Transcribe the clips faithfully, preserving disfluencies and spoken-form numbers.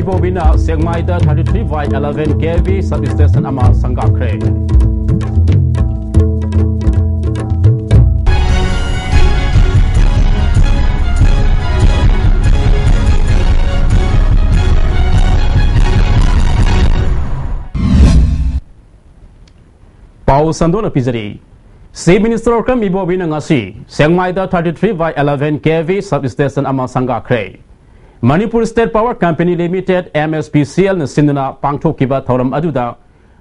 ꯕꯣꯕꯤꯅ ꯁꯦꯛꯃꯥꯏꯗ thirty three by eleven K V substation ꯑꯃ ꯁꯪꯒꯥꯈ꯭ꯔꯦ꯫ ꯄꯥꯎ ꯁꯟꯗꯣꯛꯅ ꯄꯤꯖꯔꯤ꯫ Chief Minister ꯑꯣꯀ꯭ꯔꯝ ꯏꯕꯣꯕꯤꯅ ꯉꯁꯤ ꯁꯦꯛꯃꯥꯏꯗ thirty three by eleven K V substation ꯑꯃ ꯁꯪꯒꯥꯈ꯭ꯔꯦ꯫ Manipur State Power Company Limited, M S P C L ꯅ ꯁꯤꯟꯗꯨꯅ ꯄꯥꯡꯊꯣꯛꯈꯤꯕ ꯊꯧꯔꯝ ꯑꯗꯨꯗ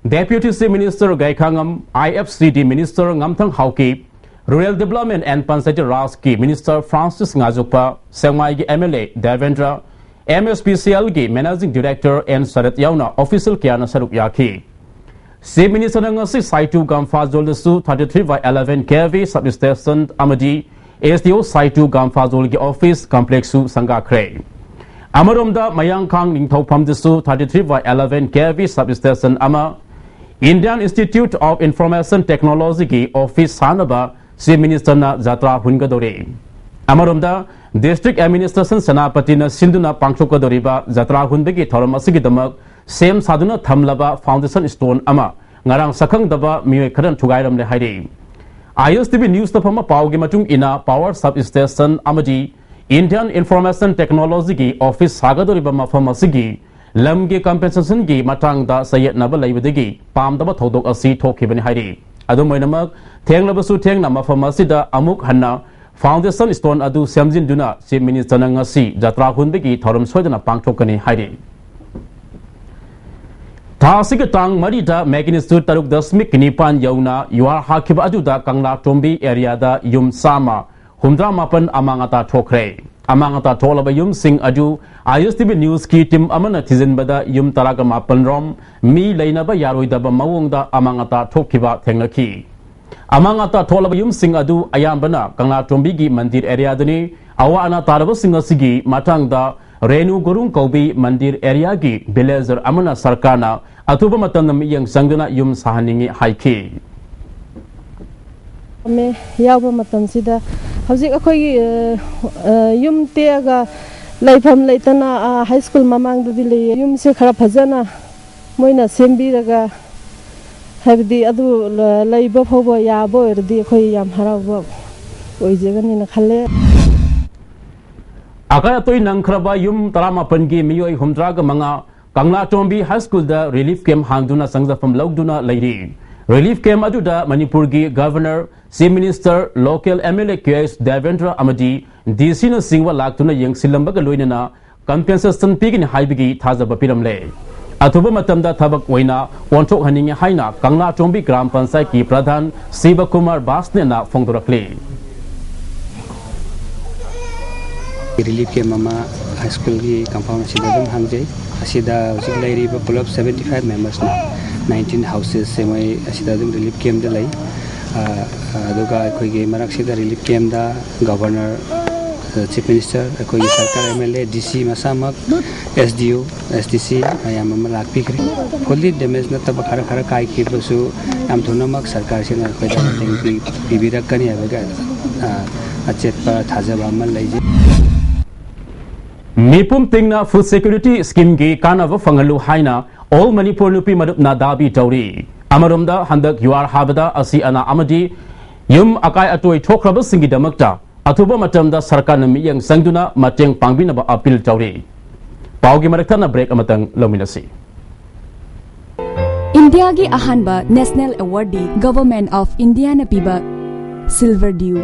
Deputy Chief Minister ꯒꯥꯏꯈꯥꯉꯝ, I F C D Minister ꯉꯝꯊꯪ ꯍꯥꯎꯀꯤ, Rural Development and Panchayati Rajꯀꯤ Minister Francis ꯉꯥꯖꯣꯛꯄ, ꯁꯦꯛꯃꯥꯏꯒꯤ M L A Debendra, M S P C L ꯒꯤ Managing Director N ꯁꯔꯠ ꯌꯥꯎꯅ official ꯀꯌꯥꯅ ꯁꯔꯨꯛ ꯌꯥꯈꯤ꯫ Chief Minister ꯅ ꯉꯁꯤ ꯁꯥꯏꯇꯨ ꯒꯥꯝꯐꯥꯖꯣꯜꯗꯁꯨ thirty three by eleven K V substation ꯑꯃꯗꯤ S D O ꯁꯥꯏꯇꯨ ꯒꯥꯝꯐꯥꯖꯣꯜꯒꯤ office complex ꯁꯨ ꯁꯪꯒꯥꯈ꯭ꯔꯦ꯫ ꯑꯃꯔꯣꯝꯗ, ꯃꯌꯥꯡꯈꯥꯡ ꯅꯤꯡꯊꯧꯐꯝꯗꯁꯨ thirty three by eleven K V substation ꯑꯃ, Indian Institute of Information Technology ꯒꯤ office ꯁꯥꯅꯕ Chief Minister ꯅ ꯖꯇ꯭ꯔꯥ ꯍꯨꯟꯒꯗꯧꯔꯤ꯫ ꯑꯃꯔꯣꯝꯗ, District Administration ꯁꯦꯅꯥꯄꯇꯤꯅ ꯁꯤꯟꯗꯨꯅ ꯄꯥꯡꯊꯣꯛꯀꯗꯧꯔꯤꯕ ꯖꯇ꯭ꯔꯥ ꯍꯨꯟꯕꯒꯤ ꯊꯧꯔꯝ ꯑꯁꯤꯒꯤꯗꯃꯛ ꯁꯦꯝ ꯁꯥꯗꯨꯅ ꯊꯝꯂꯕ foundation stone ꯑꯃ ꯉꯔꯥꯡ ꯁꯛꯈꯪꯗꯕ ꯃꯤꯑꯣꯏ ꯈꯔꯅ ꯊꯨꯒꯥꯏꯔꯝꯂꯦ ꯍꯥꯏꯔꯤ꯫ I S T V News ꯇ ꯐꯪꯕ ꯄꯥꯎꯒꯤ ꯃꯇꯨꯡ ꯏꯟꯅ, power substation ꯑꯃꯗꯤ Indian Information Technology ꯒꯤ office ꯁꯥꯒꯗꯧꯔꯤꯕ ꯃꯐꯝ ꯑꯁꯤꯒꯤ ꯂꯝꯒꯤ compensation ꯒꯤ ꯃꯇꯥꯡꯗ ꯆꯌꯦꯠꯅꯕ ꯂꯩꯕꯗꯒꯤ ꯄꯥꯝꯗꯕ ꯊꯧꯗꯣꯛ ꯑꯁꯤ ꯊꯣꯛꯈꯤꯕꯅꯤ ꯍꯥꯏꯔꯤ꯫ ꯑꯗꯨꯝ ꯑꯣꯏꯅꯃꯛ, ꯊꯦꯡꯂꯕꯁꯨ ꯊꯦꯡꯅ ꯃꯐꯝ ꯑꯁꯤꯗ ꯑꯃꯨꯛ ꯍꯟꯅ foundation stone ꯑꯗꯨ ꯁꯦꯝꯖꯤꯟꯗꯨꯅ Chief Minister ꯅ ꯉꯁꯤ ꯖꯇ꯭ꯔꯥ ꯍꯨꯟꯕꯒꯤ ꯊꯧꯔꯝ ꯁꯣꯏꯗꯅ ꯄꯥꯡꯊꯣꯛꯀꯅꯤ ꯍꯥꯏꯔꯤ꯫ ꯊꯥ ꯑꯁꯤꯒꯤ ꯇꯥꯡ ꯃꯔꯤꯗ magnitude ꯇꯔꯨꯛ ꯗꯁꯃꯤꯛ ꯅꯤꯄꯥꯟ ꯌꯧꯅ ꯌꯨꯍꯥꯔ ꯍꯥꯈꯤꯕ ꯑꯗꯨꯗ ꯀꯪꯂꯥꯇꯣꯝꯕꯤ area ꯗ ꯌꯨꯝ ꯆꯥꯝꯃ ꯍꯨꯝꯗ꯭ꯔꯥ ꯃꯥꯄꯟ ꯑꯃꯥꯡ ꯑꯇꯥ ꯊꯣꯛꯈ꯭ꯔꯦ꯫ ꯑꯃꯥꯡ ꯑꯇꯥ ꯊꯣꯛꯂꯕ ꯌꯨꯝꯁꯤꯡ ꯑꯗꯨ I S T V News ꯀꯤ team ꯑꯃꯅ ꯊꯤꯖꯤꯟꯕꯗ ꯌꯨꯝ ꯇꯔꯥꯒ ꯃꯥꯄꯟ ꯔꯣꯝ ꯃꯤ ꯂꯩꯅꯕ ꯌꯥꯔꯣꯏꯗꯕ ꯃꯑꯣꯡꯗ ꯑꯃꯥꯡ ꯑꯇꯥ ꯊꯣꯛꯈꯤꯕ ꯊꯦꯡꯅꯈꯤ꯫ ꯑꯃꯥꯡ ꯑꯇꯥ ꯊꯣꯛꯂꯕ ꯌꯨꯝꯁꯤꯡ ꯑꯗꯨ ꯑꯌꯥꯝꯕꯅ ꯀꯪꯂꯥꯇꯣꯝꯕꯤꯒꯤ ꯃꯟꯗꯤꯔ area ꯗꯅꯤ꯫ ꯑꯋꯥ ꯑꯅꯥ ꯇꯥꯔꯕꯁꯤꯡ ꯑꯁꯤꯒꯤ ꯃꯇꯥꯡꯗ ꯔꯦꯅꯨ ꯒꯨꯔꯨꯡ ꯀꯧꯕꯤ ꯃꯟꯗꯤꯔ area ꯒꯤ villager ꯑꯃꯅ ꯁꯔꯀꯥꯔꯅ ꯑꯊꯨꯕ ꯃꯇꯝꯗ ꯃꯤꯠꯌꯦꯡ ꯆꯪꯗꯨꯅ ꯌꯨꯝ ꯁꯥꯍꯟꯅꯤꯡꯏ ꯍꯥꯏꯈꯤ꯫ ꯌꯥꯎꯕ ꯃꯇꯝꯁꯤꯗ ꯍꯧꯖꯤꯛ ꯑꯩꯈꯣꯏꯒꯤ, ꯑ, ꯑ, ꯌꯨꯝ ꯇꯦꯛꯑꯒ ꯂꯩꯐꯝ ꯂꯩꯇꯅ ꯍꯥꯏ ꯁ꯭ꯀꯨꯜ ꯃꯃꯥꯡꯗꯗꯤ ꯂꯩꯌꯦ꯫ ꯌꯨꯝꯁꯦ ꯈꯔ ꯐꯖꯅ ꯃꯣꯏꯅ ꯁꯦꯝꯕꯤꯔꯒ, ꯍꯥꯏꯕꯗꯤ ꯑꯗꯨ ꯂ- ꯂꯩꯕ ꯐꯥꯎꯕ ꯌꯥꯕ ꯑꯣꯏꯔꯗꯤ ꯑꯩꯈꯣꯏ ꯌꯥꯝ ꯍꯔꯥꯎꯕ ꯑꯣꯏꯖꯒꯅꯤꯅ ꯈꯜꯂꯦ꯫ ꯑꯀꯥꯏ ꯑꯇꯣꯏ ꯅꯪꯈ꯭ꯔꯕ ꯌꯨꯝ ꯇꯔꯥꯃꯥꯄꯟꯒꯤ ꯃꯤꯑꯣꯏ ꯍꯨꯝꯗ꯭ꯔꯥꯒ ꯃꯉꯥ ꯀꯪꯂꯥꯇꯣꯝꯕꯤ ꯍꯥꯏ ꯁ꯭ꯀꯨꯜꯗ ꯔꯤꯂꯤꯐ ꯀꯦꯝꯞ ꯍꯥꯡꯗꯨꯅ ꯆꯪꯖꯐꯝ ꯂꯧꯗꯨꯅ ꯂꯩꯔꯤ꯫ ꯔꯤꯂꯤꯐ ꯀꯦꯝꯞ ꯑꯗꯨꯗ ꯃꯅꯤꯄꯨꯔꯒꯤ governor, chief minister, local M L A K S Debendra ꯑꯃꯗꯤ ꯗꯤ ꯁꯤꯅꯆꯤꯡꯕ ꯂꯥꯛꯇꯨꯅ ꯌꯦꯡꯁꯤꯜꯂꯝꯕꯒ ꯂꯣꯏꯅꯅ ꯀꯝꯄꯦꯟꯁꯦꯁꯟ ꯄꯤꯒꯅꯤ ꯍꯥꯏꯕꯒꯤ ꯊꯥꯖꯕ ꯄꯤꯔꯝꯂꯦ꯫ ꯑꯊꯨꯕ ꯃꯇꯝꯗ ꯊꯕꯛ ꯑꯣꯏꯅ ꯑꯣꯟꯊꯣꯛꯍꯟꯅꯤꯡꯉꯤ ꯍꯥꯏꯅ ꯀꯪꯂꯥꯇꯣꯝꯕꯤ ꯒ꯭ꯔꯥꯝ ꯄꯟꯆꯥꯌꯠꯀꯤ ꯄ꯭ꯔꯙꯥꯟ ꯁꯤꯕꯀꯨꯃꯥꯔ ꯕꯥꯁꯅꯦꯅ ꯐꯣꯡꯗꯣꯔꯛꯂꯤ꯫ ꯔꯤꯂꯤꯐ ꯀꯦꯝꯞ ꯑꯃ ꯍꯥꯏ ꯁ꯭ꯀꯨꯜꯒꯤ ꯀꯝꯄꯥꯎꯟ ꯑꯁꯤꯗ ꯑꯗꯨꯝ ꯍꯥꯡꯖꯩ꯫ ꯑꯁꯤꯗ ꯍꯧꯖꯤꯛ ꯂꯩꯔꯤꯕ ꯄꯨꯂꯞ seventy five membersꯅ, nineteen houses ꯁꯦ ꯃꯣꯏ ꯑꯁꯤꯗ ꯑꯗꯨꯝ ꯔꯤꯂꯤꯐ ꯀꯦꯝꯞꯇ ꯂꯩ꯫ ꯑ, ꯑꯗꯨꯒ ꯑꯩꯈꯣꯏꯒꯤ ꯃꯔꯛꯁꯤꯗ ꯔꯤꯂꯤꯐ ꯀꯦꯝꯞꯇ ꯒꯚꯔꯅꯔ, ꯆꯤꯐ ꯃꯤꯅꯤꯁꯇꯔ, ꯑꯩꯈꯣꯏꯒꯤ ꯁꯔꯀꯥꯔ ꯑꯦꯝ ꯑꯦꯜ ꯑꯦ, ꯗꯤ ꯁꯤ ꯃꯁꯥꯃꯛ, ꯑꯦꯁ ꯗꯤ ꯑꯣ, ꯑꯦꯁ ꯗꯤ ꯁꯤ ꯃꯌꯥꯝ ꯑꯃ ꯂꯥꯛꯄꯤꯈ꯭ꯔꯦ꯫ ꯐꯨꯜꯂꯤ ꯗꯦꯃꯦꯖ ꯅꯠꯇꯕ ꯈꯔ ꯈꯔ ꯀꯥꯏꯈꯤꯕꯁꯨ ꯌꯥꯝ ꯊꯨꯅꯃꯛ ꯁꯔꯀꯥꯔꯁꯤꯅ ꯑꯩꯈꯣꯏꯗ ꯃꯇꯦꯡ ꯄꯤ- ꯄꯤꯕꯤꯔꯛꯀꯅꯤ ꯍꯥꯏꯕꯒꯤ, ꯑ, ꯑꯆꯦꯠꯄ ꯊꯥꯖꯕ ꯑꯃ ꯂꯩꯖꯩ꯫ ꯃꯤꯄꯨꯝ ꯇꯤꯡꯅ ꯐꯨꯗ ꯁꯦꯀ꯭ꯌꯨꯔꯤꯇꯤ ꯁ꯭ꯀꯤꯝꯒꯤ ꯀꯥꯟꯅꯕ ꯐꯪꯍꯜꯂꯨ ꯍꯥꯏꯅ ꯑꯣꯜ ꯃꯅꯤꯄꯨꯔ ꯅꯨꯄꯤ ꯃꯔꯨꯞꯅ ꯗꯥꯕꯤ ꯇꯧꯔꯤ꯫ ꯑꯃꯔꯣꯝꯗ, ꯍꯟꯗꯛ ꯌꯨꯍꯥꯔ ꯍꯥꯕꯗ ꯑꯁꯤ ꯑꯅꯥ ꯑꯃꯗꯤ ꯌꯨꯝ ꯑꯀꯥꯏ ꯑꯇꯣꯏ ꯊꯣꯛꯈ꯭ꯔꯕꯁꯤꯡꯒꯤꯗꯃꯛꯇ ꯑꯊꯨꯕ ꯃꯇꯝꯗ ꯁꯔꯀꯥꯔꯅ ꯃꯤꯠꯌꯦꯡ ꯆꯪꯗꯨꯅ ꯃꯇꯦꯡ ꯄꯥꯡꯕꯤꯅꯕ ꯑꯄꯤꯜ ꯇꯧꯔꯤ꯫ ꯄꯥꯎꯒꯤ ꯃꯔꯛ ꯊꯠꯅ ꯕ꯭ꯔꯦꯛ ꯑꯃꯇꯪ ꯂꯧꯃꯤꯟꯅꯁꯤ꯫ ꯏꯟꯗꯤꯌꯥꯒꯤ ꯑꯍꯥꯟꯕ ꯅꯦꯁꯅꯦꯜ ꯑꯦꯋꯥꯔꯗꯤ ꯒꯚꯔꯟꯃꯦꯟꯠ ꯑꯣꯐ ꯏꯟꯗꯤꯌꯥꯅ ꯄꯤꯕ ꯁꯤꯜꯚꯔ ꯗ꯭ꯌꯨ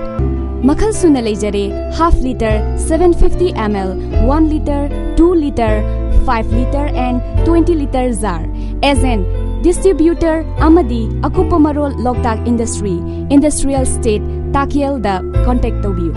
ꯃꯈꯜ ꯁꯨꯅ ꯂꯩꯖꯔꯦ: half litre, seven fifty ml, one litre, two litre, five litre and twenty litre jar꯫ Agent, distributor ꯑꯃꯗꯤ ꯑꯀꯨꯞꯄ ꯃꯔꯣꯜ ꯂꯣꯛꯇꯥꯛ ꯏꯟꯗꯁꯇ꯭ꯔꯤ, ꯏꯟꯗꯁꯇ꯭ꯔꯤꯌꯦꯜ ꯏꯁꯇꯦꯠ, ꯇꯥꯈꯦꯜꯗ ꯀꯣꯟꯇꯦꯛ ꯇꯧꯕꯤꯌꯨ꯫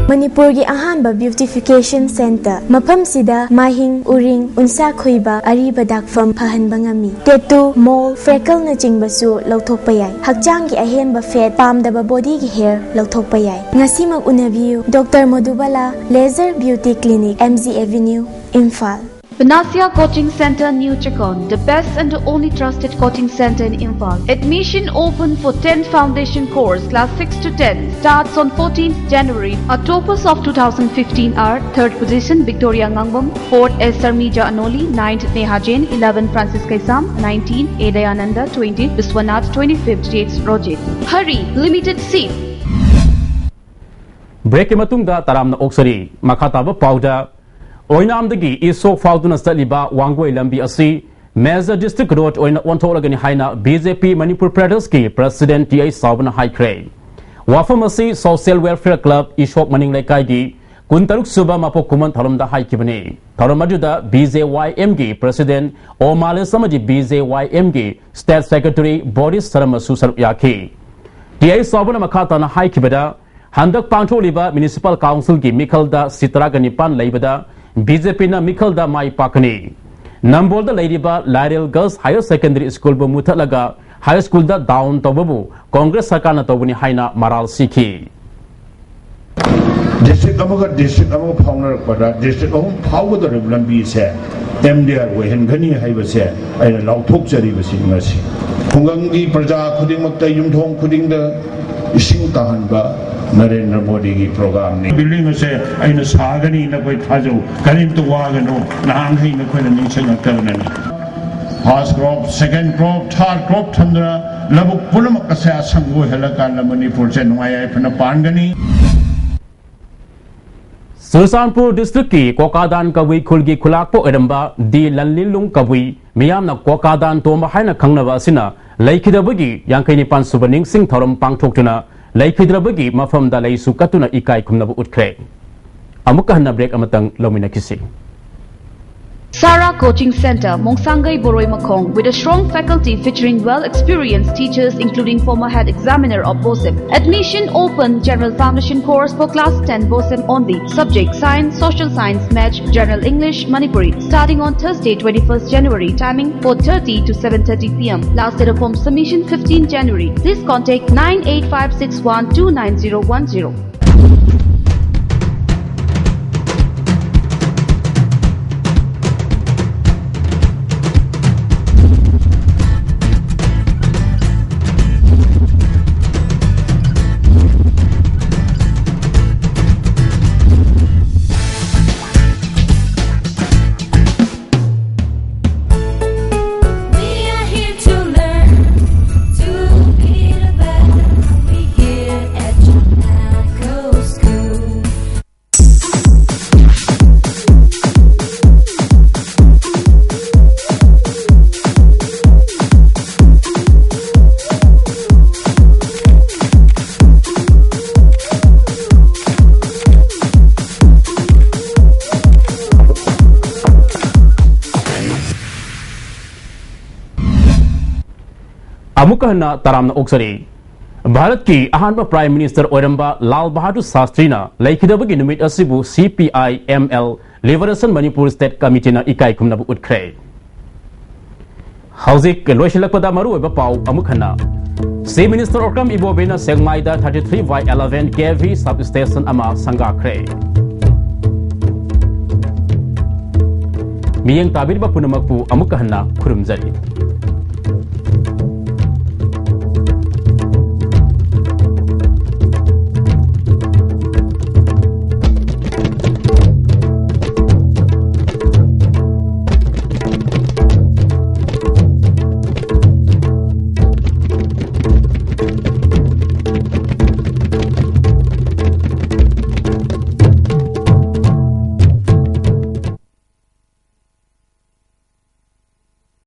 ꯃꯅꯤꯄꯨꯔꯒꯤ ꯑꯍꯥꯟꯕ ꯕ꯭ꯌꯨꯇꯤꯐꯤꯀꯦꯁꯟ ꯁꯦꯟꯇꯔ꯫ ꯃꯐꯝꯁꯤꯗ ꯃꯥꯏꯍꯤꯡ, ꯎꯔꯤꯡ, ꯎꯟꯁꯥ ꯈꯣꯏꯕ, ꯑꯔꯤꯕ ꯗꯥꯛꯐꯝ ꯐꯍꯟꯕ ꯉꯝꯃꯤ꯫ ꯇꯦꯇꯨ, ꯃꯣꯜ, ꯐ꯭ꯔꯦꯀꯜꯅꯆꯤꯡꯕꯁꯨ ꯂꯧꯊꯣꯛꯄ ꯌꯥꯏ꯫ ꯍꯛꯆꯥꯡꯒꯤ ꯑꯍꯦꯟꯕ ꯐꯦꯠ, ꯄꯥꯝꯗꯕ ꯕꯣꯗꯤꯒꯤ ꯍꯦꯌꯔ ꯂꯧꯊꯣꯛꯄ ꯌꯥꯏ꯫ ꯉꯁꯤꯃꯛ ꯎꯅꯕꯤꯌꯨ꯫ Doctor Modubala laser beauty clinic, M G avenue, Imphal. Panacea Coaching Center, New Chakon, the best and the only trusted coaching center in Imphal. Admission open for tenth foundation course, class six to ten, starts on fourteenth January. Our toppers of two thousand fifteen are: third position, Victoria Ngangbam; fourth, S Sarmija Anoli; ninth, Neha Jain; eleven, Francis Kaisam; nineteen, A Dayananda; twenty, Biswanath; twenty-fifth, J H Rojit. Hurry, limited seat. Breakꯀꯤ ꯃꯇꯨꯡꯗ ꯇꯔꯥꯝꯅ ꯑꯣꯛꯆꯔꯤ꯫ ꯃꯈꯥ ꯇꯥꯕ ꯄꯥꯎꯗ, ꯑꯣꯏꯅꯥꯝꯗꯒꯤ ꯏꯁꯣꯛ ꯐꯥꯎꯗꯨꯅ ꯆꯠꯂꯤꯕ ꯋꯥꯡꯒꯣꯏ ꯂꯝꯕꯤ ꯑꯁꯤ Major District Road ꯑꯣꯏꯅ ꯑꯣꯟꯊꯣꯛꯂꯒꯅꯤ ꯍꯥꯏꯅ B J P Manipur Pradesh ꯀꯤ President T I ꯆꯥꯎꯕꯅ ꯍꯥꯏꯈ꯭ꯔꯦ꯫ ꯋꯥꯐꯝ ꯑꯁꯤ Social Welfare Club ꯏꯁꯣꯛ ꯃꯅꯤꯡ ꯂꯩꯀꯥꯏꯒꯤ ꯀꯨꯟꯇꯔꯨꯛ ꯁꯨꯕ ꯃꯄꯣꯛ ꯀꯨꯝꯑꯣꯟ ꯊꯧꯔꯝꯗ ꯍꯥꯏꯈꯤꯕꯅꯤ꯫ ꯊꯧꯔꯝ ꯑꯗꯨꯗ B J Y M ꯒꯤ President ꯑꯣ ꯃꯥꯂꯦꯁ ꯑꯃꯗꯤ B J Y M ꯒꯤ State Secretary ꯕꯣꯔꯤꯁ ꯁꯔꯃꯁꯨ ꯁꯔꯨꯛ ꯌꯥꯈꯤ꯫ T I ꯆꯥꯎꯕꯅ ꯃꯈꯥ ꯇꯥꯅ ꯍꯥꯏꯈꯤꯕꯗ, ꯍꯟꯗꯛ ꯄꯥꯡꯊꯣꯛꯂꯤꯕ Municipal Council ꯒꯤ ꯃꯤꯈꯜꯗ seat ꯇꯔꯥꯒ ꯅꯤꯄꯥꯟ ꯂꯩꯕꯗ B J P ꯅ ꯃꯤꯈꯜꯗ ꯃꯥꯏ ꯄꯥꯛꯀꯅꯤ꯫ ꯅꯝꯕꯣꯜꯗ ꯂꯩꯔꯤꯕ ꯂꯥꯏꯔꯦꯜ Girls Higher Secondary School ꯕꯨ ꯃꯨꯊꯠꯂꯒ high school ꯗ down ꯇꯧꯕꯕꯨ Congress ꯁꯔꯀꯥꯔꯅ ꯇꯧꯕꯅꯤ ꯍꯥꯏꯅ ꯃꯔꯥꯜ ꯁꯤꯈꯤ꯫ ꯗꯤꯁꯇ꯭ꯔꯤꯛ ꯑꯃꯒ ꯗꯤꯁꯇ꯭ꯔꯤꯛ ꯑꯃꯒ ꯐꯥꯎꯅꯔꯛꯄꯗ ꯗꯤꯁꯇ꯭ꯔꯤꯛ ꯑꯍꯨꯝ ꯐꯥꯎꯒꯗꯧꯔꯤꯕ ꯂꯝꯕꯤꯁꯦ M D R ꯑꯣꯏꯍꯟꯒꯅꯤ ꯍꯥꯏꯕꯁꯦ ꯑꯩꯅ ꯂꯥꯎꯊꯣꯛꯆꯔꯤꯕꯁꯤ ꯉꯁꯤ꯫ ꯈꯨꯡꯒꯪꯒꯤ ꯄ꯭ꯔꯖꯥ ꯈꯨꯗꯤꯡꯃꯛꯇ ꯌꯨꯝꯊꯣꯡ ꯈꯨꯗꯤꯡꯗ ꯏꯁꯤꯡ ꯇꯥꯍꯟꯕ ꯅꯔꯦꯟꯗ꯭ꯔ ꯃꯣꯗꯤꯒꯤ ꯄ꯭ꯔꯣꯒ꯭ꯔꯥꯝꯅꯤ꯫ ꯕꯤꯜꯗꯤꯡ ꯑꯁꯦ ꯑꯩꯅ ꯁꯥꯒꯅꯤ, ꯅꯈꯣꯏ ꯊꯥꯖꯧ, ꯀꯔꯤꯝꯇ ꯋꯥꯒꯅꯨ, ꯅꯍꯥꯟꯈꯩ ꯅꯈꯣꯏꯅ ꯅꯤꯡꯁꯤꯡꯉꯛꯇꯕꯅꯅꯤ꯫ First crop, second crop, third crop ꯊꯝꯗꯨꯅ ꯂꯧꯕꯨꯛ ꯄꯨꯝꯅꯃꯛ ꯑꯁꯦ ꯑꯁꯪꯕ ꯑꯣꯏꯍꯜꯂꯀꯥꯟꯗ ꯃꯅꯤꯄꯨꯔꯁꯦ ꯅꯨꯡꯉꯥꯏ ꯌꯥꯏꯐꯅ ꯄꯥꯟꯒꯅꯤ꯫ ꯆꯨꯔꯆꯥꯟꯄꯨꯔ ꯗꯤꯁꯇ꯭ꯔꯤꯛꯀꯤ ꯀꯣꯀꯥꯗꯥꯟ ꯀꯕꯨꯏ ꯈꯨꯜꯒꯤ ꯈꯨꯂꯥꯛꯄ ꯑꯣꯏꯔꯝꯕ ꯗꯤ ꯂꯟꯂꯤꯂꯨꯡ ꯀꯕꯨꯏ, ꯃꯤꯌꯥꯝꯅ ꯀꯣꯀꯥꯗꯥꯟ ꯇꯣꯝꯕ ꯍꯥꯏꯅ ꯈꯪꯅꯕ ꯑꯁꯤꯅ ꯂꯩꯈꯤꯗꯕꯒꯤ ꯌꯥꯡꯈꯩ ꯅꯤꯄꯥꯟ ꯁꯨꯕ ꯅꯤꯡꯁꯤꯡ ꯊꯧꯔꯝ ꯄꯥꯡꯊꯣꯛꯇꯨꯅ ꯂꯩꯈꯤꯗ꯭ꯔꯕꯒꯤ ꯃꯐꯝꯗ ꯂꯩꯁꯨ ꯀꯠꯇꯨꯅ ꯏꯀꯥꯏ ꯈꯨꯝꯅꯕ ꯎꯠꯈ꯭ꯔꯦ꯫ ꯑꯃꯨꯛꯀ ꯍꯟꯅ break ꯑꯃꯇꯪ ꯂꯧꯃꯤꯟꯅꯈꯤꯁꯤ꯫ Sara Coaching Center, Mongsangei Boroi Makhong, with a strong faculty featuring well-experienced teachers including former head examiner of BOSEM. Admission open, general foundation course for class ten BOSEM only. Subject: science, social science, maths, general English, Manipuri. Starting on Thursday, twenty-first January. Timing: four thirty to seven thirty p m. Last date of form submission: fifteenth January. Please contact nine eight five six one two nine zero one zero. ꯑꯃꯨꯛꯀ ꯍꯟꯅ ꯇꯔꯥꯝꯅ ꯑꯣꯛꯆꯔꯤ꯫ ꯚꯥꯔꯠꯀꯤ ꯑꯍꯥꯟꯕ Prime Minister ꯑꯣꯏꯔꯝꯕ ꯂꯥꯜ ꯕꯍꯥꯗꯨꯔ ꯁꯥꯁꯇ꯭ꯔꯤꯅ ꯂꯩꯈꯤꯗꯕꯒꯤ ꯅꯨꯃꯤꯠ ꯑꯁꯤꯕꯨ C P I M L Liberation Manipur State Committeeꯅ ꯏꯀꯥꯏ ꯈꯨꯝꯅꯕ ꯎꯠꯈ꯭ꯔꯦ꯫ ꯍꯧꯖꯤꯛ ꯂꯣꯏꯁꯤꯜꯂꯛꯄꯗ ꯃꯔꯨꯑꯣꯏꯕ ꯄꯥꯎ ꯑꯃꯨꯛ ꯍꯟꯅ꯫ Chief Minister Okram Ibobiꯅ ꯁꯦꯛꯃꯥꯏꯗ thirty-three by eleven K V substation ꯑꯃ ꯁꯪꯒꯥꯈ꯭ꯔꯦ꯫ ꯃꯤꯠꯌꯦꯡ ꯇꯥꯕꯤꯔꯤꯕ ꯄꯨꯝꯅꯃꯛꯄꯨ ꯑꯃꯨꯛꯀ ꯍꯟꯅ ꯈꯨꯔꯨꯝꯖꯔꯤ꯫